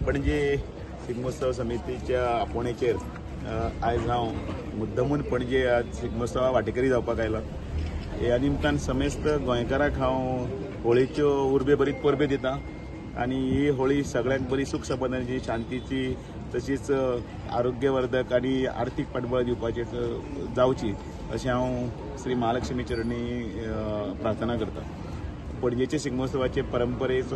पणजे शिगमोत्सव समितीच्या आपोवण्याचेर आयज हांव मुद्दमून पणजे आज शिगमोत्सवा वांटेकरी जावपाक आयला. ह्या निमतान समेस्त गोंयकारांक हांव होळीच्यो उर्बे बरीच परबे दिता आनी ही होळी सगळ्यांक बरी सुख समाधानाची, शांतीची, तशीच आरोग्यवर्धक आनी आर्थीक पाठबळ दिवपाची जावची अशें हांव श्री महालक्ष्मी चरणी प्रार्थना करता. पणजेचे शिगमोत्सवाचे परंपरेचो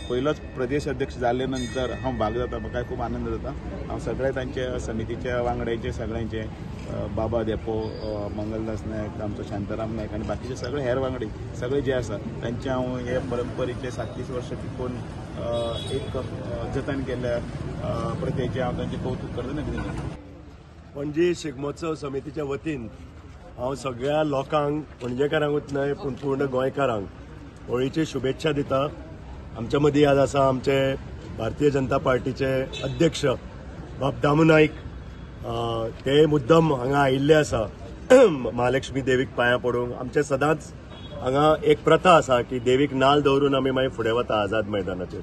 पयलोच प्रदेश अध्यक्ष जाले नंतर हांव भाग जाता, म्हाका खूब आनंद जाता. हांव सगळे तांच्या समितीच्या वांगड्यांचे सगळ्यांचे, बाबा धेंपो, मंगलदास नायक, आमचो शांताराम नायक आनी बाकीचे सगळे हेर वांगडी सगळे जे आसा तांचे हांव हे परंपरेचे 37 वर्सां टिकोवन एक जतन केल्ल्या प्रथेचें हांव तांचें कौतूक करता. अभिनंदन. पणजी शिगमोत्सव समितीच्या वतीन हांव सगळ्या लोकांक, पणजेकारांकूच न्हय पूण पूर्ण गोंयकारांक होळीची शुभेच्छा दिता. आमच्या मदीं आज आसा आमचे भारतीय जनता पार्टीचे अध्यक्ष बाब दामू नायक. ते मुद्दम हांगा आयिल्ले आसा महालक्ष्मी देवीक पांयां पडूंक. आमचे सदांच हांगा एक प्रथा आसा की देवीक नाल दवरून आमी मागीर फुडें वता आझाद मैदानाचेर.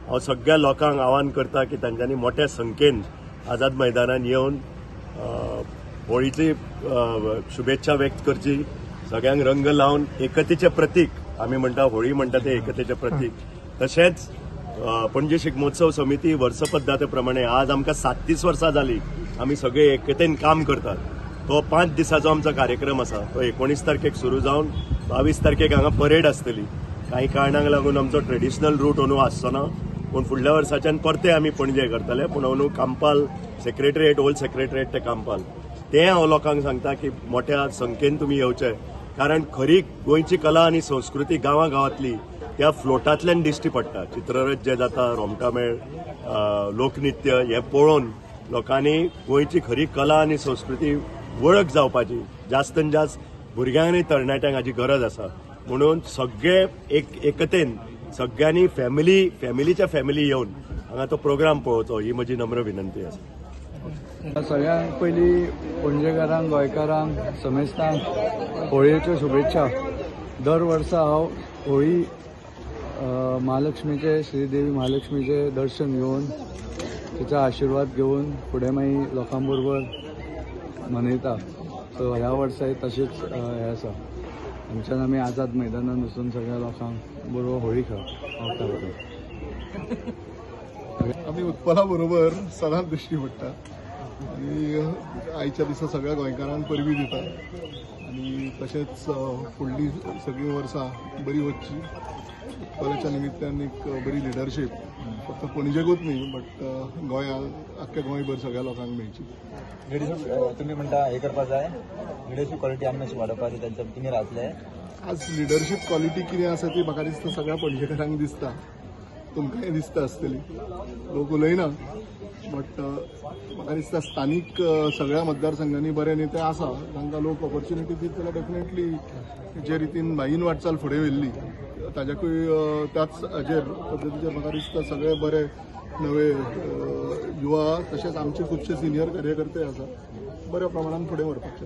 हांव सगळ्या लोकांक आवाहन करता की तांच्यांनी मोठ्या संख्येन आझाद मैदानान येवन होळीची शुभेच्छा व्यक्त करची. सगळ्यांक रंग लावन एकतेचें प्रतीक आमी म्हणटा, होळी म्हणटा तें एकतेचें प्रतीक. तशेंच पणजी शिगमोत्सव समिती वर्सपद्दती प्रमाणे आज आमकां 37 वर्सां जाली आमी सगळे एकतेन काम करतात. तो 5 दिसाचो आमचो कार्यक्रम आसा. तो 19 तारखेक सुरू जावन 22 तारखेक हांगा परेड आसतली. कांय कारणांक लागून आमचो ट्रेडिशनल रूट अंदू आसचो ना, पूण फुडल्या वर्साच्यान परते आमी पणजे करतले. पूण अंदू कांपाल सेक्रेटरिएट, ओल्ड सेक्रेटरिएट ते कांपाल, तें हांव लोकांक सांगता की मोठ्या संख्येन तुमी येवचे, कारण खरी गोंयची कला आनी संस्कृती गांवा गांवांतली त्या फ्लोटांतल्यान दिश्टी पडटा. चित्ररथ जे जाता, रोमटामेळ, लोकनृत्य हे पळोवन लोकांनी गोंयची खरी कला आनी संस्कृती वळख जावपाची जास्तीन जास्त भुरग्यांक आनी तरणाट्यांक हाची गरज आसा. म्हणून सगळे एकतेन सगळ्यांनी फॅमिलीच्या फॅमिली येवन हांगा तो प्रोग्राम पळोवचो ही म्हजी नम्र विनंती आसा. सगळ्यांत पयलीं पणजेकारांक, गोंयकारांक, समेस्तांक होळयेच्यो शुभेच्छा. दर वर्सा हांव होळी महालक्ष्मीचे, श्रीदेवी महालक्ष्मीचे दर्शन घेवन तिचा आशिर्वाद घेवन फुडें मागीर लोकां बरोबर मनयता. सो ह्या वर्साय तशेंच हें आसा. आमच्यान आमी आझाद मैदानान वचून सगळ्या लोकांक बरोबर होळी खेळटा. आमी उत्पला बरोबर सदांच दिश्टी पडटा आनी आयच्या दिसा सगळ्या गोंयकारांक परबी दिता आनी तशेंच फुडली सगळीं वर्सां बरी वचची. उत्पलाच्या निमित्तान एक बरी लिडरशीप फक्त पणजेकूच न्ही बट गोंया आख्ख्या गोंयभर सगळ्या लोकांक मेळची. लिडरशीप तुमी म्हणटा हे करपाक जाय, लिडरशीप क्वॉलिटी आनी मातशी वाडोवपाक जाय तांच्या. तुमी रावतले आज लिडरशीप क्वॉलिटी कितें आसा ती म्हाका दिसता सगळ्या पणजेकारांक दिसता, तुमकांय दिसता आसतली. लोक उलयना बट म्हाका दिसता स्थानीक सगळ्या मतदारसंघांनी बरे नेते आसा, तांकां लोक ऑपॉर्च्युनिटी दित जाल्यार डेफिनेटली जे रितीन भाईन वाटचाल फुडें व्हेल्ली ताज्याकूय त्याच हाजेर पद्दतीचेर म्हाका दिसता सगळे बरे नवे युवा तशेंच आमचे खुबशे सिनियर कार्यकर्ते आसा बऱ्या प्रमाणान फुडें व्हरपाक शकता.